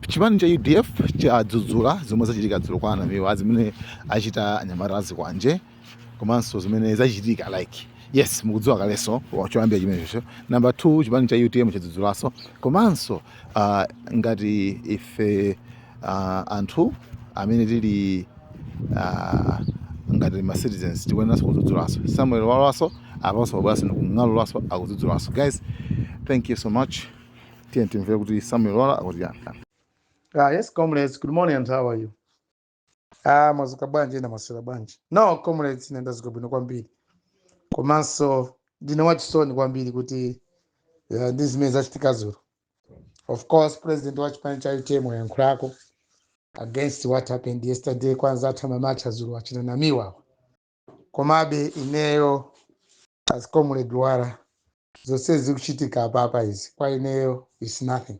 Chipani cha UDF chadzudzula zomwe zachitika dzulo kwa Anamiwa, zimene achita anyamata azikwanje, komanso zimene zachitika, like, yes, mukudziwa kalenso choyambira chimenecho. Number 2, chipani cha UTM chadzudzulaso. Komanso ngati ife anthu amene tili ngati ma citizens, tikuyeneranso kudzudzulaso. Samuel Lwaraso apanso wabweranso ndikung'alulaso, akudzudzulaso. Guys, thank you so much. Tiye timvere kuti Samuel Lwara akuti chani. Ah, yes, comrades, good morning and how are you? Ah, mwazuka bwanji na maswera bwanji? No, comrades, ine ndazuka bwino kwambiri. Komanso ndine wachisoni kwambiri kuti ndi zimene zachitika dzulo. Of course, president wa chipani cha UTM wayankhulako against what happened yesterday, kwanza atha mamacha dzulo achina Namiwa. Komabe ineyo as Comrade Lwara, zonse zikuchitika apapa izi kwa ineyo is nothing.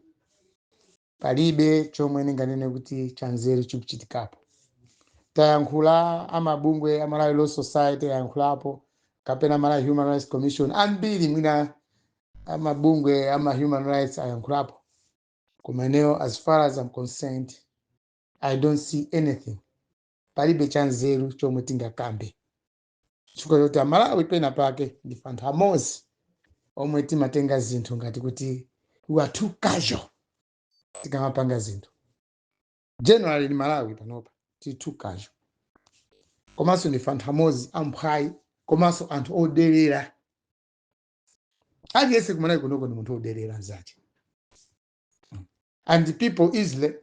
Palibe chomwe ndinganene kuti chanzeru chikuchitikapo. Tayankhula, amabungwe a Malawi Law Society ayankhulapo, kapena Malawi Human Rights Commission, ambiri mwina amabungwe ama human rights ayankhulapo, koma ineyo, as far as I'm concerned, I don't see anything. Palibe chanzeru chomwe tingakambe, chifukwa choti Amalawi pena pake ndife anthu amodzi omwe timatenga zinthu ngati kuti we are too casual tikamapanga zinthu. Generally, ni Malawi panopa tili too casual, komanso ndife anthu amodzi amphwayi, komanso anthu oderera. Aliyense kumalawi kunoko ni munthu oderera nzache, and people easily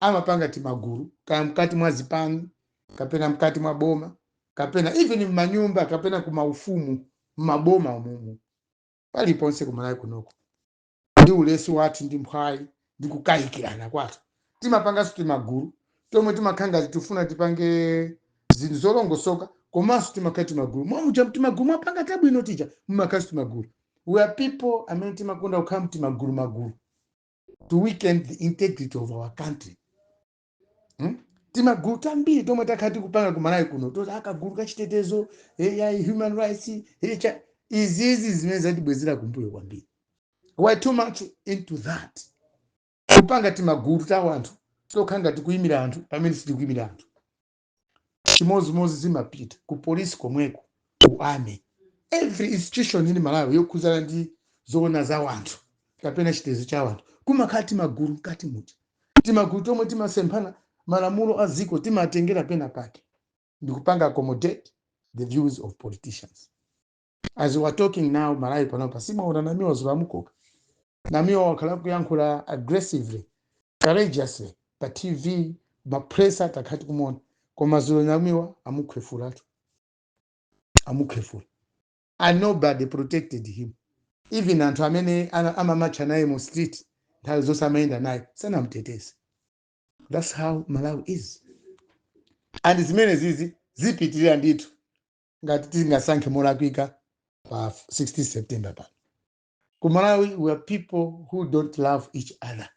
amapanga timagulu, kaya mkati mwa zipani, kapena mkati mwa boma, kapena even mmanyumba, kapena kumaufumu, mmaboma umumu, paliponse kumalawi kunoko. Ndi ulesi wathu ndi mphwayi ndi kukayikirana kwathu, timapanganso timagulu tomwe timakhala ngati tifuna tipange zinthu zolongosoka, komanso timakhala timagulu mwamuja, timagulu mwapanga tabwino tija, mumakhalanso timagulu. We are people amene timakonda kukhala mtimagulu magulu to weaken the integrity of our country, Timagulu tambiri tomwe takhala tikupanga kumalawi kuno, toti akagulu kachitetezo, ya human rights, izizi zimene zatibwezera kumbuyo kwambiri. We are too much into that, kupanga timagulu ta wanthu tokhala ngati kuyimira anthu pamene sitikuyimira anthu. Chimozimozi zimapita ku polisi komweko, ku army, every institution in Malawi yokhuzana ndi zoona za wanthu kapena chitetezo cha wanthu, kumakhala timagulu mkati muja, timagulu tomwe timasemphana malamulo a ziko, timatengera pena pake ndikupanga accommodate the views of politicians. As we are talking now, Malawi panopa simaona Namiwa zulamukoka. Namiwa wakhala kuyankhula aggressively, courageously pa TV, ma press takhala kumuona, koma zulo Namiwa amukhwefulatu, amukhwefula, and nobody protected him. Even anthu amene amamatcha naye mu street nthawi zonse, amayenda naye, sanamuteteze. That's how Malawi is, and zimene zizi zipitirira ndithu ngati tingasankhe molakwika pa 16 September pano. Ku Malawi we are people who don't love each other,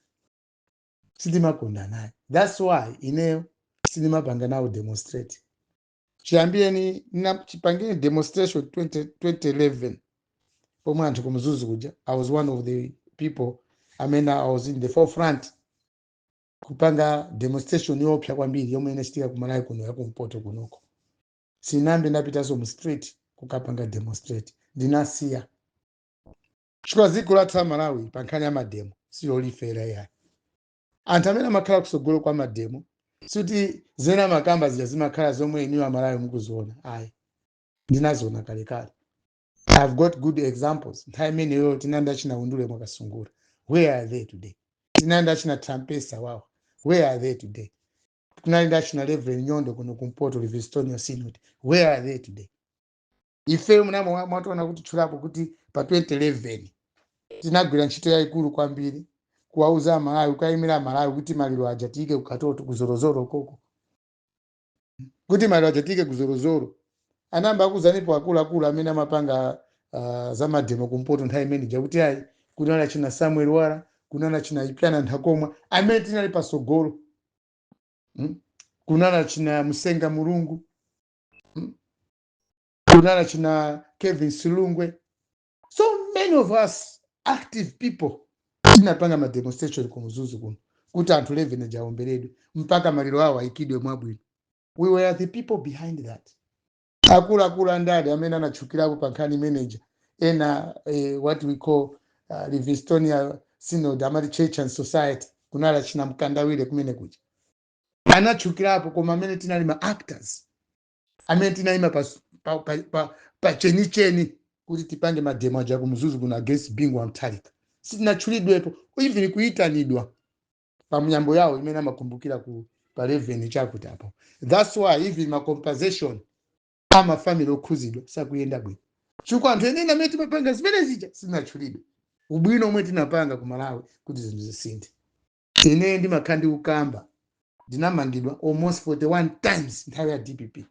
sitimakonda naye. That's why ineyo sindimapanga nawo demonstrate. Chiyambireni chipangeni demonstration 20, 2011 pomwe anthu kumzuzu kuja, I was one of the people amene I was in the forefront kupanga demonstration yoopsa kwambiri yomwe inachitika kumalawi kuno, yakumpoto kunoko. Sinambe ndapitanso mu street kukapanga demonstrate, ndinasiya chifukwa dziko lathu la Malawi pa nkhani ya mademo silolifera yayi. Anthu amene amakhala kusogolo kwa mademo, sikuti zimene amakamba zija zimakhala zomwe iniwo Amalawi mukuziona, ayi. Ndinaziona kalekale. I've got good examples. Nthawi imeneyo tinali achina Undule Mwakasungula. Where are they today? Tinali achina Trapence wawa. Where are they today? Kunali achina Reverend Nyondo kuno kumpoto, Livingstonia Synod. Where are they today? Ife munamo mwationa kuti tchulapo kuti pa 2011 tinagwira ntchito yayikulu kwambiri kuwauza Amalawi, kukayimira Amalawi kuti maliro aja tiyike kukatoto, kuzorozoro koko, kuti maliro aja tiyike kuzorozoro. Anamba akuzanipo akuluakulu amene amapanga za mademo kumpoto nthawi imeneja kuti ayi, kunali achina Samuel Lwara, kunali achina Ipyana Nthakomwa amene tinali pasogolo, Kunali achina Msenga Mulungu, Kunali achina Kevin Silungwe. So many of us active people tinapanga ma demonstration ku Mzuzu kuno. Kuti anthu 11 aja aomberedwe mpaka maliro awo ayikidwe mwabwino. We were the people behind that. Akuluakulu andale amene anatchukirapo pa nkhani manager ena, what we call Livingstonia Synod, amati Church and Society, kunali achina Mkandawire kumene kuja anatchukirapo. Koma amene tinali ma actors, amene tinayima pa chenicheni kuti tipange ma demo aja kuMzuzu kuno against Bingu wa Mutharika, sitinatchulidwepo, even kuyitanidwa pa miyambo yawo imene amakumbukira ku pa 11 chakuti apo. That's why even ma compensation ama family okhuzidwa sakuyenda bwino, chifukwa anthu enene amene timapanga zimene zija sitinatchulidwe. Ubwino omwe tinapanga ku Malawi kuti zinthu zisinthe, ine ndimakhala ndikukamba, ndinamangidwa almost 41 times nthawi ya DPP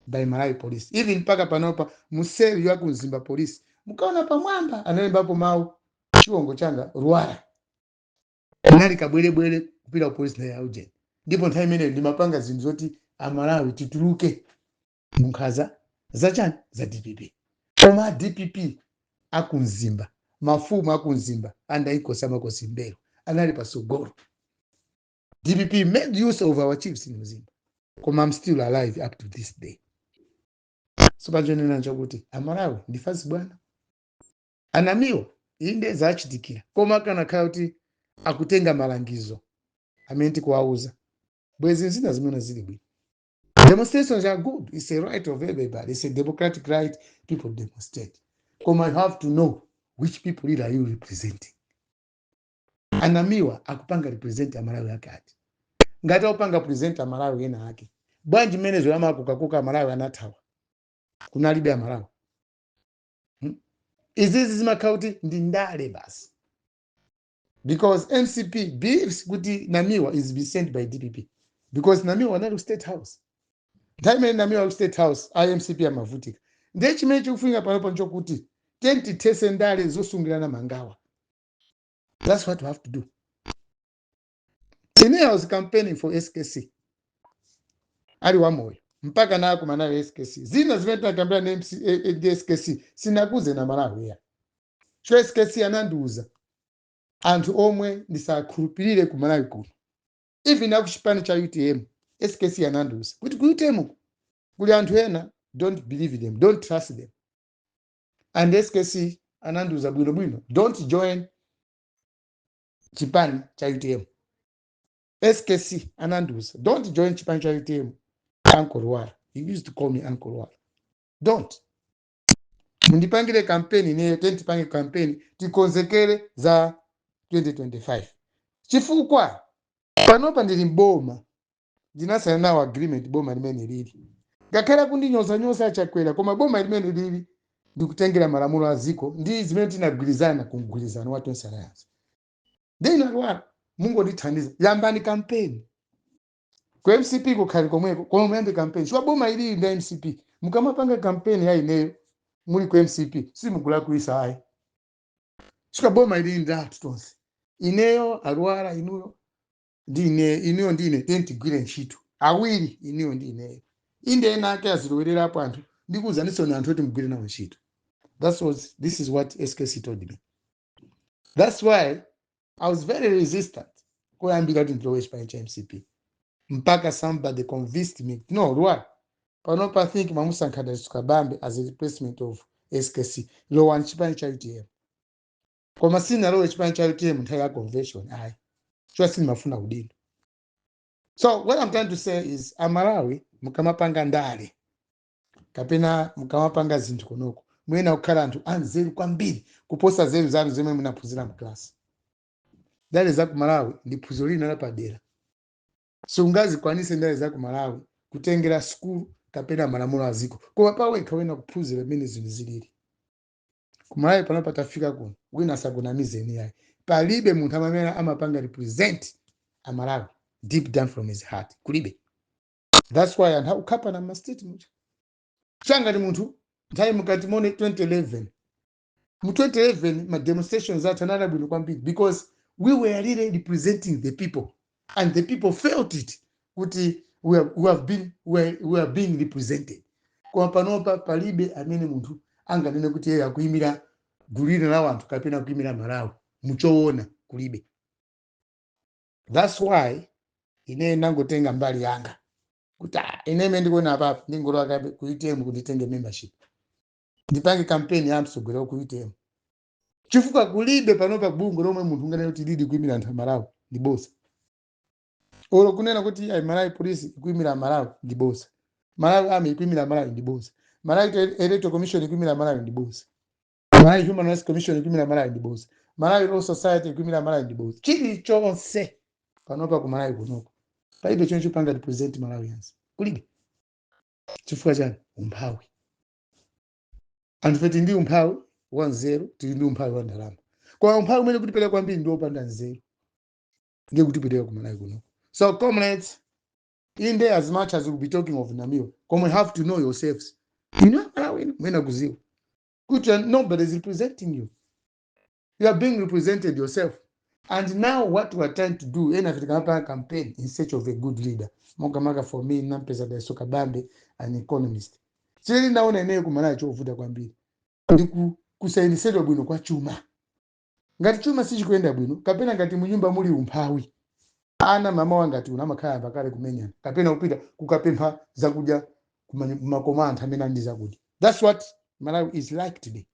by Malawi Police. Even mpaka panopa mu cell ya ku Mzimba Police mukaona pamwamba analembapo mawu, chiwongo changa Rwara. Nali kabwerebwere kupita ku polisi nthawi ya ujeni, ndipo nthawi imeneyo ndimapanga zinthu zoti Amalawi tituluke munkhanza zachani, za DPP. Koma a DPP akumzimba, mafumu akumzimba andaikosa Makosi Mbero anali pasogolo. DPP made use of our chiefs in Mzimba, koma I'm still alive up to this day. So pachonena chakuti Amalawi ndifazi bwana anamiwa inde zachitikira, koma kanakhala kuti akutenga malangizo amene tikuwauza, bwezi zina zimene zili bwino. Demonstrations are good. It's a right of everybody. It's a democratic right, people demonstrate. Koma you have to know which people really are you representing. Anamiwa akupanga represent Amalawi ake ati? Ngati akupanga present Amalawi ena ake, bwanji mmene zoyamakukakuka Amalawi anathawa, kunalibe Amalawi, Izizi zimakhala kuti ndi ndale basi, because MCP believes kuti Namiwa is be sent by DPP, because Namiwa anali ku State House. Nthawi imene Namiwa ku State House, iMCP amavutika. Ndiye chimene chikufunika panopo nchokuti tentithese ndale zosungirana mangawa. That's what we have to do. Ine, I was campaigning for SKC ali wamoyo, mpaka nakumana nayo SKC. Zina zimene tinakambira ndi MC, ndi SKC sinakuze na Malawi ya cho. SKC anandiuza anthu omwe ndisakhulupirire ku Malawi kuno, even akuchipani cha UTM. SKC anandiuza kuti ku UTM ku kuli anthu ena, don't believe them, don't trust them. And SKC anandiuza bwinobwino, don't join chipani cha UTM. SKC anandiuza, don't join chipani cha UTM. Uncle Rwara, he used to call me Uncle Rwara, don't mundipangire kampeni ineyo, tentipange kampeni, tikonzekere za 2025, chifukwa panopa ndili mboma, ndinasayina nawo agreement. Boma limene lili, ngakhale kundinyozanyoza aChakwera, koma boma limene lili ndikutengera malamulo a ziko ndi zimene tinagwirizana ku mgwirizano wa Tonse Alliance. Then Alwara, mungondithandiza, yambani kampeni ku MCP kukhali komweko, koma muyambe kampeni, chifukwa boma ilili ndi MCP. Mukamapanga kampeni ya ineyo muli ku MCP, simukulakwisa ayi, chifukwa boma ilili ndi athu tonse, ineyo Alwara, inuyo ndi ine, inuyo ndi ine. Tiye tigwire ntchito awiri, inuyo ndi ineyo. Inde ena ake azilowererapo anthu, ndikuwuzanisoni anthu oti mugwire nawo ntchito. This is what SKC told me. That's why I was very resistant koyambira kuti ndilowe chipani cha MCP, mpaka somebody convinced me, no Rwara, panopa I think mamusankha Dalitso Kabambe as a replacement of SKC, lowani chipani cha UTM. Koma sinalowe chipani cha UTM nthawi ya convention ayi, chifukwa sindimafuna udindo. So what I'm trying to say is, Amalawi, mukamapanga ndale kapena mukamapanga zinthu konoko, muyena kukhala anthu anzeru kwambiri kuposa zeru zanu zomwe munaphunzira mklasi. Ndale za ku Malawi ndi phunziro lina lapadera, sungazikwanise ndale za ku Malawi kutengera sukulu kapena malamulo aziko, koma pawekha wena kuphunzira mmene zinthu zilili ku Malawi. Pano patafika kuno, wina asakunamizeni yayi, palibe munthu amene amapanga represent Amalawi deep down from his heart, kulibe. That's why anthu akukhapana mma street muja. Changati munthu nthawi mukati mone 2011, mu 2011 ma demonstrations athu anali bwino kwambiri, because we were really representing the people and the people felt it kuti we have been we are being represented. Koma panopa palibe amene munthu anganene kuti iye akuyimira gulu lina la anthu kapena kuyimira Malawi muchoona, kulibe. That's why ine nangotenga mbali yanga kuti ine imene ndikuona apapo, ndingolowa kabe ku UTM kuti nditenge membership, ndipange campaign ya mtsogoleri ku UTM, chifukwa kulibe panopa bungwe lomwe munthu unganene kuti lili kuyimira anthu amalawi, ndi bosa. Olo kunena kuti ayi, Malawi Police ikuyimira Malawi, ndi bosa. Malawi Army ikuyimira Malawi, ndi bosa. Malawi Electoral Commission ikuyimira Malawi, ndi bosa. Malawi Human Rights Commission ikuyimira Malawi, ndi bosa. Malawi Law Society ikuyimira Malawi, ndi bosa. Chilichonse panopa ku Malawi kunoko palibe chomwe chipanga represent Malawians, kulibe. Chifukwa chani? Umphawi. Anthu fe tili ndi umphawi wa nzeru, tili ndi umphawi wa ndalama, koma umphawi umene kutipeleka kwambiri ndi wopanda nzeru, ndiye kutipeleka ku Malawi kunoko. So comrades, in there, as much as we'll be talking of Namiwa, koma you have to know yourselves. Malawi mwena kuziwa kuti nobody is representing you, you are being represented yourself. And now what we are trying to do, ena tikamapanga campaign in search of a good leader, monga for me nampeza Dalitso Kabambe, an economist. Chili ndaona ineyo kumalawi chovuta kwambiri ndi kusayendesedwa bwino kwa chuma. Ngati chuma sichikuyenda bwino, kapena ngati munyumba muli umphawi, ana mama wangati uno amakhala pakale kumenyana kapena kupita kukapempha zakudya kumakoma anthu amene ali ndi zakudya. That's what Malawi is like today.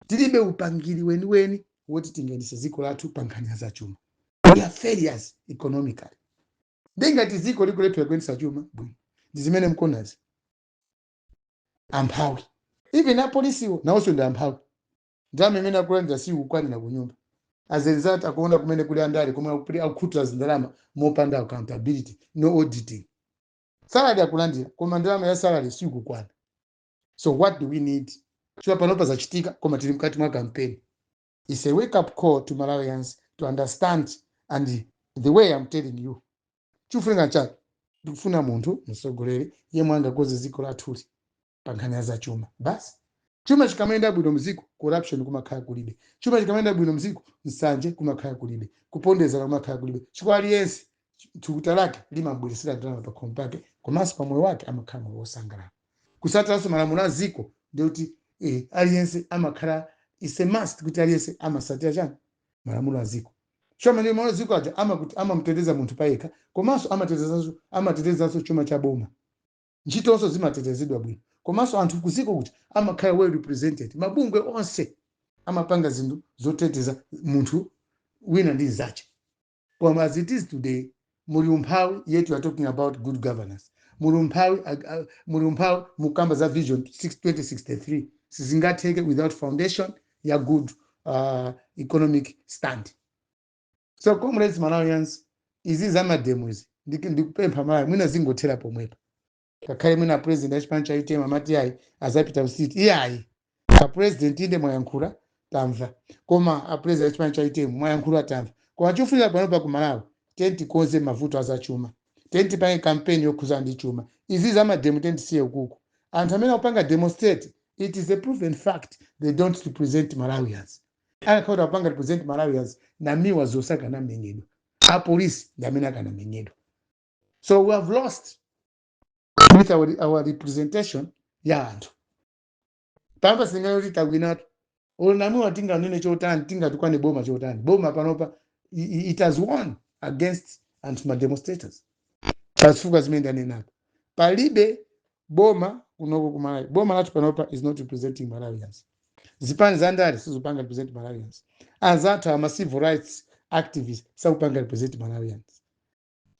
Tilibe upangiri weniweni woti tingayendese dziko lathu pa nkhani ya zachuma. We are failures economically. Ndingati dziko likulephera kuyendesa chuma bwino, ndi zimene mkonazi, amphawi. Even apolisiwo nawonso ndi amphawi. Ndalama imene akulandira sikukwanira kunyumba. As a result, akuona kumene kuli andale komwe akukhutira zindalama mopanda accountability, no auditing. Salary akulandira, koma ndalama ya salary sikukwana. So what do we need? Chifukwa panopa zachitika, koma tili mkati mwa campaign. It's a wake up call to Malawians to understand. And the way I'm telling you, chikufunika chake, ndikufuna munthu mtsogoleri yemwe angakoze dziko lathuli pa nkhani ya zachuma basi. Chuma chikamayenda bwino mziko, corruption kumakhala kulibe. Chuma chikamayenda bwino mziko, nsanje kumakhala kulibe, kupondezana kumakhala kulibe, chifukwa aliyense thukuta lake limabweresera ndalama pakhomo pake, komanso pa moyo wake amakhala moyo wosangalala. Kusatiranso malamulo a ziko, ndikuti aliyense amakhala, it's a must kuti aliyense amasatira chani? Malamulo a ziko. Choma ndi malamulo a ziko aja amakuti amamuteteza munthu payekha, komanso amatetezanso chuma cha boma. Ntchitonso zimatetezedwa bwino, komanso anthu kuziko kuti amakhala well represented. Mabungwe onse amapanga zinthu zoteteza munthu wina ndi zache. Koma as it is today, muli umphawi, yet you are talking about good governance. Muli umphawi, muli umphawi, mukamba za Vision 6 2063. Sizingatheke without foundation ya good economic stand. So comrades, Malawians, izi zama demo izi, ndikupempha Malawi, mwina zingothera pomwepa. Ngakhale mwina president achipani cha UTM amati ayi, azapita ku street, iyayi. A president, inde, mwayankhula, tamva. Koma a president achipani cha UTM, mwayankhula, tamva. Koma chofunika panopa ku Malawi, tiyeni tikonze mavuto azachuma, tiyeni tipange campaign yokhuzana ndi chuma. Izi zama demo tiyeni tisiye ukuku. Anthu amene akupanga demonstrate, it is a proven fact they don't represent Malawians. Akakhala akupanga represent Malawians, Namiwa zonse akanamenyedwa, apolisi ndi amene akanamenyedwa. So we have lost with our representation ya anthu. Panopa singati tawinatu. Olo Namiwa tinganene chotani, tingatukwane boma chotani, boma panopa it has won against anthu, ma demonstrators, pazifukwa zimene ndanenapo. Palibe boma kunoko ku Malawi. Boma lathu panopa is not representing Malawians. Zipani za ndale sizipanga represent Malawians. Anzathu ama civil rights activists sakupanga represent Malawians,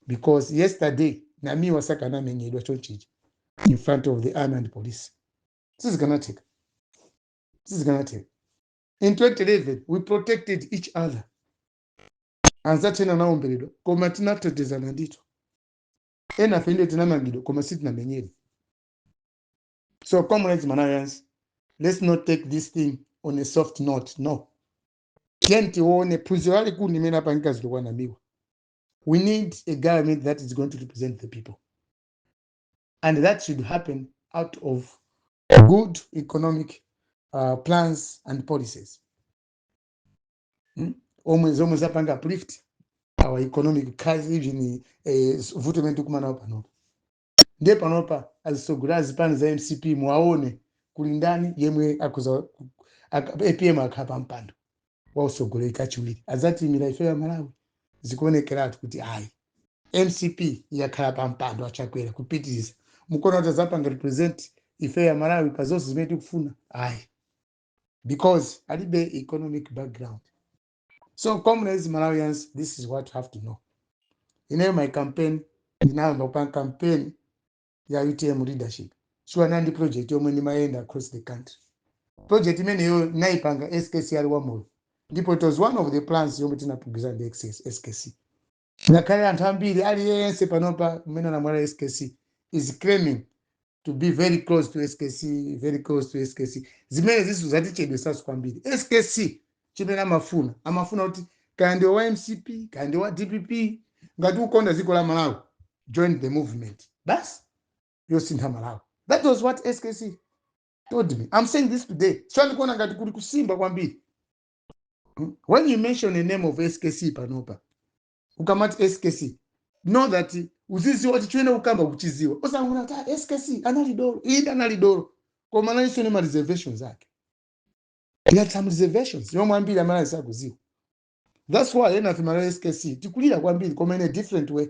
because yesterday Namiwa sakanamenyedwa chonchichi in front of the army and police. Sizikanatheka, sizikanatheka. In 2011 we protected each other. Anzathu ena anaomberedwa, koma tinatetezana ndithu. Ena afe inde tinamangidwa, koma sitinamenyedwe. So comrades, Malawians, let's not take this thing on a soft note, no. Tiyeni tione phunziro lalikulu limene apangika zilo kwa Namiwa. We need a government that is going to represent the people, and that should happen out of good economic plans and policies, Omwe zomwe zapanga uplift our economic crisis, even vuto imene tikumana panopa. Ndiye panopa azisogolera azipani za MCP muwaone, kuli ndani yemwe akuza APM akhala pa mpando wa usogoleri kachiwiri, adzatiyimira ife ya Malawi? Zikuonekeratu kuti ayi, MCP yakhala pa mpando, aChakwera kupitiriza. Mukuona kuti azapanga represent ife ya Malawi pa zonse zimene tikufuna? Ayi, because alibe economic background. So comrades, Malawians, this is what you have to know. Ineyo my campaign, ndinayamba kupanga campaign ya UTM leadership. Sure, nandi project yomwe ndimayenda across the country. Project imeneyo naipanga SKC ali wamoyo, ndipo it was one of the plans yomwe tinapugwiza ndi SKC. Ngakhale anthu ambiri, aliyense panopa mmene anamwala SKC is claiming to be very close to SKC, very close to SKC. Zimene zisu zatichedwesaso kwambiri. SKC chimene amafuna, amafuna kuti kaya ndi wa MCP, kaya ndi wa DPP, ngati ukonda dziko la Malawi, join the movement basi yosintha Malawi. That was what SKC told me. I'm saying this today, so ndikuona ngati kuli kusimba kwambiri. When you mention the name of SKC panopa, ukamati SKC, know that uziziwa kuti chimene ukamba kuchiziwa. Osangona kuti, "Ah, SKC anali dolo." Inde, anali dolo, koma analinso ne ma reservations ake. He had some reservations yomwe ambiri amene sakuziwa. That's why ena maliro SKC tikulira kwambiri, koma in a different way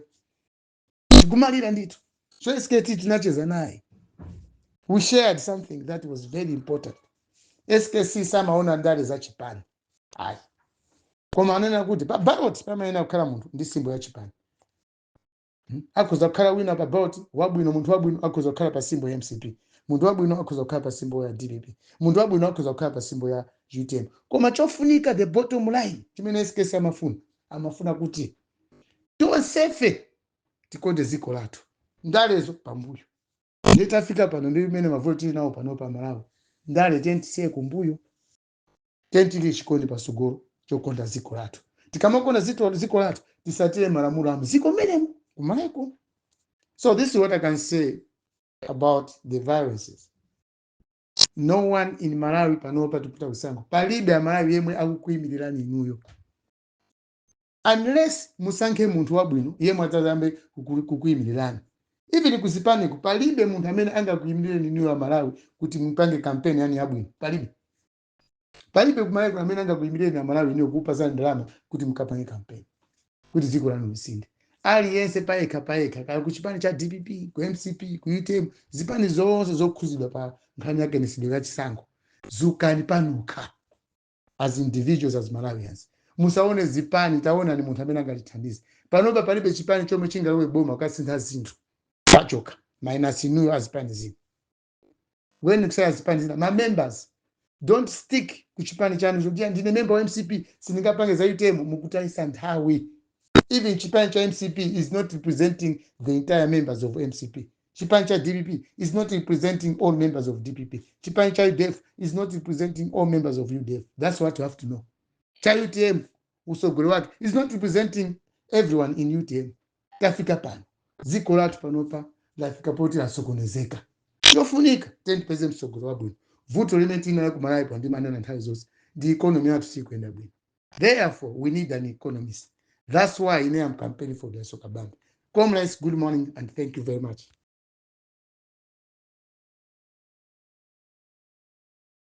tikumalira ndithu. So SKC tinacheza naye, we shared something that was very important. SKC samaona ndale za chipani, ayi, koma anena kuti pa ballot pamayenera kukhala munthu ndi symbol ya chipani. Akhoza kukhala wina pa ballot wabwino, munthu wabwino akhoza kukhala pa symbol ya MCP, munthu wabwino akhoza kukhala pa symbol ya DPP, munthu wabwino akhoza kukhala pa symbol ya UTM. Koma chofunika, the bottom line, chimene SKC amafuna, amafuna kuti tonsefe tikonde dziko lathu, ndalezo pambuyo. Nditafika pano ndi imene mavuto tili nawo pano pa Malawi, ndale tiyeni kumbuyo, tiyeni chikondi pasogolo chokonda dziko lathu. Tikamakonda dziko lathu, tisatire malamulo a mdziko menemo kumaleko. So this is what I can say about the violences. No one in Malawi panopa, tipita kusankho, palibe Amalawi yemwe akukuyimirirani inuyo unless musankhe munthu wabwino yemwe adzayambe kukuyimirirani. Even kuzipaniko palibe munthu amene angakuyimirireni inuyo Amalawi kuti mupange campaign yani yabwino. Palibe, palibe kumaleko amene angakuyimirireni Amalawi inuyo kupasani ndalama kuti mukapange campaign kuti dziko lanu lisinthe. Aliyense payekha payekha, kaya ku chipani cha DPP, ku MCP, ku UTM, zipani zonse zokhuzidwa pa nkhani ya kayendesedwe ka chisankho, zukani panokha as individuals, as Malawians. Musaone zipani, taona ni munthu amene angatithandize. Panopa palibe chipani chomwe chingalowe boma kukasintha zinthu pachoka minus inuyo azipani zina. When kusaya zipani zina, ma members, don't stick ku chipani chanu chokuti ndine member wa MCP, sindingapange za UTM. Mukutayisa nthawi. Even chipani cha MCP is not representing the entire members of MCP. Chipani cha DPP is not representing all members of DPP. Chipani cha UDF is not representing all members of UDF. That's what you have to know. Cha UTM, usogolo wake is not representing everyone in UTM. Tafika pano, dziko lathu panopa lafika poti lasokonezeka. Chofunika tiyeni msogolo wabwino. Vuto limene tinayo kumalawi pa, ndimanena nthawi zonse, ndi economy yathu sikuyenda bwino. Therefore we need an economist. That's why ine am campaigning for Dalitso Kabambe. Comrades, good morning and thank you very much.